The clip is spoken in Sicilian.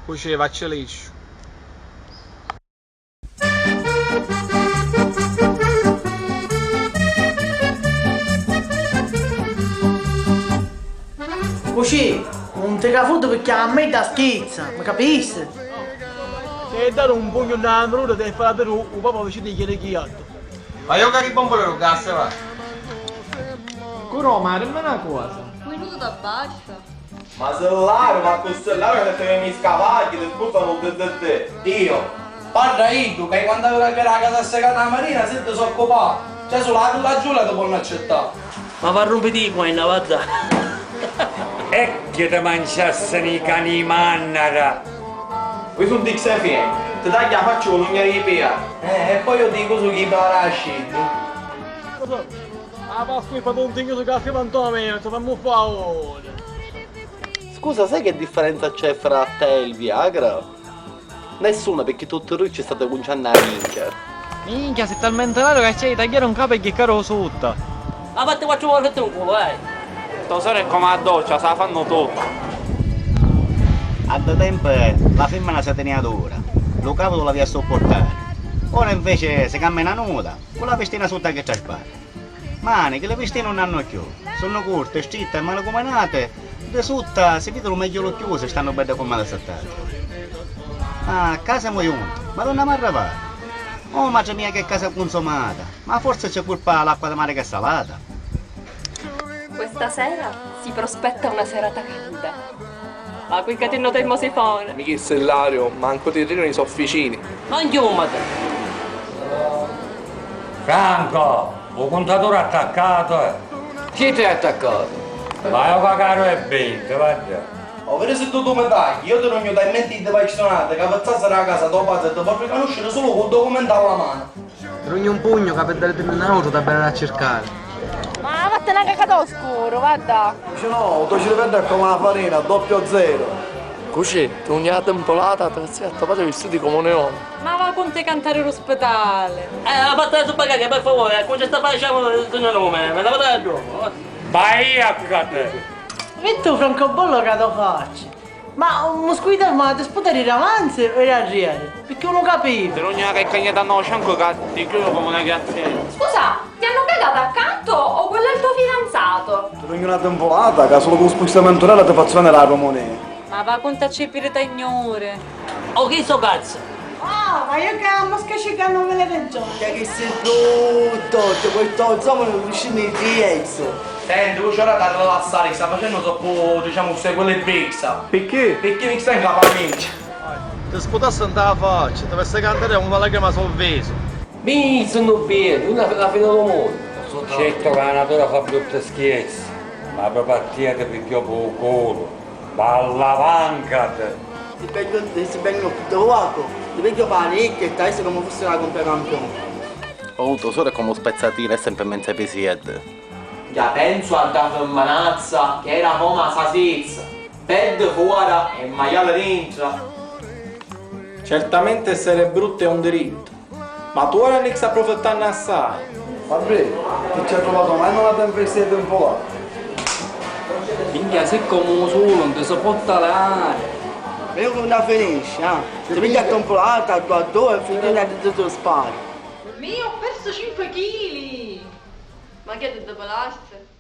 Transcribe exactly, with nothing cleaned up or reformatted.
Cucì, vacci lisciu. Cucì, un tricafuddu picchì a mè dda schizza, mi capissi? S'hai a dari un pugnu nna la mruda, t'hai a fari aviri u, u papa vicinu di chirichiattu. Ma io ca ribombu lu gas, va. Curò, ma dimmi na cosa. Quinnutu t'abbasta? Ma si Laru, ma cu si Laru se ti veni scavagghi, ti spusanu di, di, di. Io? Parra iddu, ca quannu avi da aviri a casa assecata a Marina, si ti s'occupà. Cioè, sulu la, la Giulia ti ponnu accittà. Ma va rumpiti i cuenna, vadda. E chi ti manciassinu i cani i mannara. Ui sun di Xefie, ti tagghiu a facci cu l'ugna di pia. Eh, e poi io dicu su chi parasci. Ah, Pasqui, fa un tignu su caffè, ma non mi, fammi un favore. Scusa, sai che differenza c'è fra te e il Viagra? Nessuna, picchì tutti e dui ci state cunciannu a minchia. Minchia, si talmente laru ca c'hai di tagghiari un capu e ghiccaru sutta. Ma fatti quattru voti un culo, vai. To sora è comu a doccia, sa fannu tutti. A ddu tempu la fimmina si tinia dura, lu cavulu l'avia a suppurtari. Ora invece si cammina nuda, cu la vistina sutta chi traspari. Manichi, li vistini nun n'hannu cchiù, sunnu curti, stritti e mali cuminati, di sutta si vidi lu megghiulu cchiusu, stannu beddi comu l'assattati. Ah, ccà semu junti, ma dunni emu a arrivari? Oh, matri mia, che casa cunsumata! Ma forsi c'è curpa l'acqua di mari che è salata? Questa sera si prospetta una serata calda. Ma qui che ti nota il mosifone. Mi chissi Ilario, mancu ti tirinu i sofficini. Non chiumati! Franco, u cuntaturi attaccatu è? Chi ti ha attaccato? Ma io cagaru e vinti, guarda. O viri si tu tu mi tagghi, io ti rugnu talmente di vaccunati ca pizzassi da casa to patri ti po ricanusciri sulu cu documenti alla mano. Rugnu un pugnu ca pi daritinni n'autru t'avverrà a circari. Ma vattene a cacà o scuru, vadda! Dici no, u to ciriveddu è comu la farina, doppio zero. Cucì, ti rugnu la timpulata, ti vizzi a to patri vistiti comu un leoni. Ma va cunti cantari lu spitali. Eh, la patta di su bagaglia, per favore, accuncia sta pace, signor nome, me la vado a giù. Vai a cate! Vittu francobollo ca to facci! Ma un muscuitu armatu sputa di davanzi o di arrieri? Picchì unu capiva. Ti rugnu na caccagnetta a no sciancu ca ti chiudu comu na chiazzetta. Scusa, ti hanno cagato accanto o quello è il tuo fidanzato? Ti rugnu na timpulata ca sulu cu lu spustamentu rara ti fazzu veniri la pulmonea. Ma va cunta a cipiri ta ignuri. O chi so cazzu? Ah, ma io che amo che ci hanno me le regioni. Che, che sei brutto, ti vuoi togliere insomma un vicino di Diez. Senti, vuci ora da rilassari, sta facennu troppu, diciamo, questo equilibrista. Picchì? Picchì mi sta in capa minchia. Ti sputassi nta la faccia, ti avessi cantare una lacrima sul viso. Mi sunnu beni, una la fine del mondo. Certo che la natura fa brutti scherzi, ma proprio a tia ti pigghiò pu culu. Balla vancati! Ti pigghiò, ti pigghiò pu culu, ti pigghiò parecchio e ti avissi come fosse una compra campione. Oh, to sora è comu spezzatinu, è sempre in menzu ai pisieddi. Già pensu a dda fimminazza chi era comu a sasizza, bedda fora e maiali dintra. Certamente essere brutto è un diritto, ma tu ora ni sta approfittannu assai. Vabbè, chi ci ha trovato mai una tempesta di temporale? Minchia, si comu un sulu, non ti si può talari. Vedi come la finisce, ah? Ti piglia a temporata, a due a due e finché la ti spari. Mi ho perso cinque chili! Ma chi è, ti depilasti?